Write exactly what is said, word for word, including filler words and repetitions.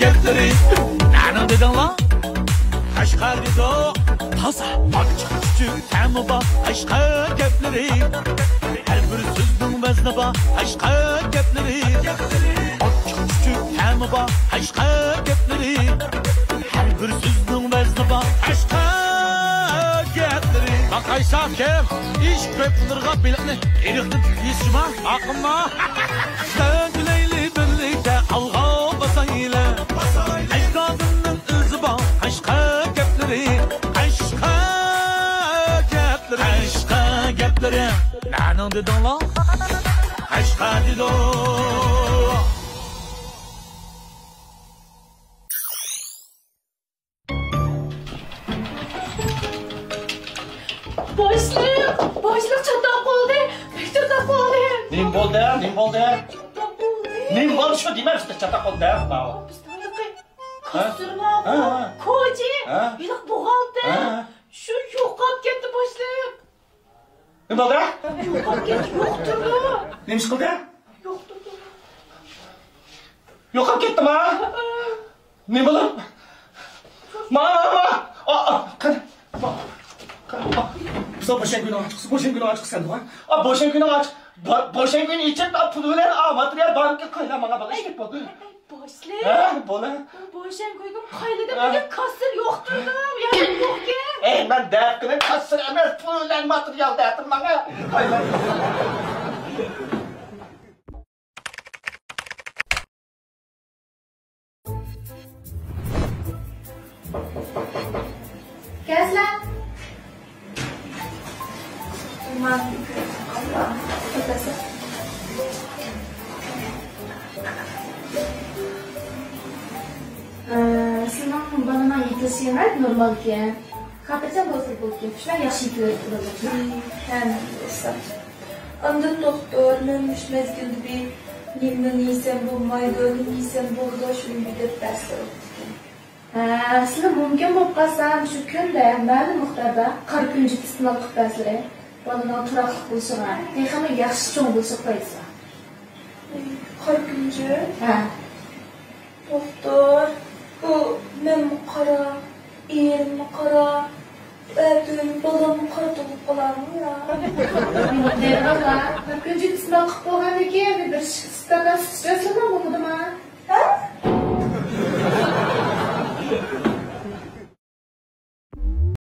گەپلىرى نەنىڭ دېدىڭلار؟ قەشقەر دېدۇق. تازا ئاچچىق چۈچۈك تەمى بار قەشقەر گەپلىرى. ھەر بىر سۆزنىڭ ۋەزنى بار قەشقەر گەپلىرى. ئاچچىق چۈچۈك تەمى بار قەشقەر گەپلىرى. ھەر بىر سۆزنىڭ ۋەزنى بار قەشقەر گەپلىرى. باقايسا كىم ئىش كۆپ بولۇرغا بېلىقنى ئېرىقتىن تۇتۇپ يېسىشىما؟ ئاقىمما. سەن كۈلەيلى بىرلىكتە ئالغا باسايلى. ئەجدادىمنىڭ ئىزى بار قەشقەر گەپلىرى. قەشقەر گەپلىرى. قەشقەر گەپلىرى. نەنىڭ دېدىڭلار؟ قەشقەر دېدۇق. باشلىق، باشلىق، چاتاق بولدى. بەك چاتاق بولدى. نېمە بولدى؟ نېمە بولدى؟ چاتاق بولدى. نېمە بولدى شۇ دېمە، بىزدە چاتاق بولدى دە. بىزدە ھېلىقى كاسسىر بارغۇ، ھە، ھە. كوجى، ھە. ھېلىقى بوغالتىر. ھە، ھە. شۇ يوقاپ كەتتى، باشلىق. نېمە بولدى؟ يوقاپ كەتتى، يوقتۇردى. نېمە ئىش قىلدى؟ يوقتۇردى. يوقاپ كەتتىما؟ ھە. نېمە بولۇپ؟ ما، ما، ما. ئا، ئا، قېنى. ما، قېنى، ما. بىز بوشاڭ كۈنى ئاچىقسا، بوشاڭ كۈنى ئاچىقسا سەن بۇ. ئا، بوشاڭ كۈنى ئاچ-، بو-، بوشاڭ كۈنى ئېچىپ، ئا، پۇل بىلەن، ئا، ماتېرىيال بارمىكىن قويلا ماڭا بالا ئىشلەپ بولدى. باشلىق. ھە، بولا. بوشاڭ كۈنى قايلىدى؟ ھە. بۈگۈن كاسسىر يوقتۇردۇم، يا يوقكەن. ئەي، مەن دەپ قىلىپ كاسسىر ئەمەس، پۇل بىلەن ماتېرىيال دەتىم ماڭا. قايلا. كەلسىلە. ئە، سېنىڭ بالىنىڭ يېتىلىشى ناھايىتى نورمالكەن. خاتىرجەم بولسا بولىدىكەن. شۇنداق ياخشى يېتىلىۋېرىپتۇ بالىلىرىڭ. ھە، مەن بولسام. ئاندىن دوختۇر، مەن مۇشۇ مەزگىلدە بىر نېمىنى يېسەم بولمايدۇ، نېمە يېسەم بولىدۇ، شۇنى بىر دەپ بەرسە بوپتىكەن. ھە، سىلى مۇمكىن بولۇپ قالسا، مۇشۇ كۈندە مەلۇم مىقداردا قارا كۈنجۈت ئىستېمال قىلىپ بەرسىلى، بالىنىڭ تۇراقلىق بولۇشىغا، تېخىمۇ ياخشى چوڭ بولۇشىغا پايدىسى بار. قارا كۈنجۈت؟ ھە. دوختۇر، بۇ مەنمۇ قارا، ئېرىممۇ قارا، ئەتىگۈن بالاممۇ قارا تۇغۇپ قالارمۇ يا؟ دەيدىغانلا، بىر كۈنجۈت ئىستېمال قىلىپ بولغاندىن كېيىن بىر ئىككى ئىستاكان سۈت ئىچىۋەتسىلا بولمىدىما؟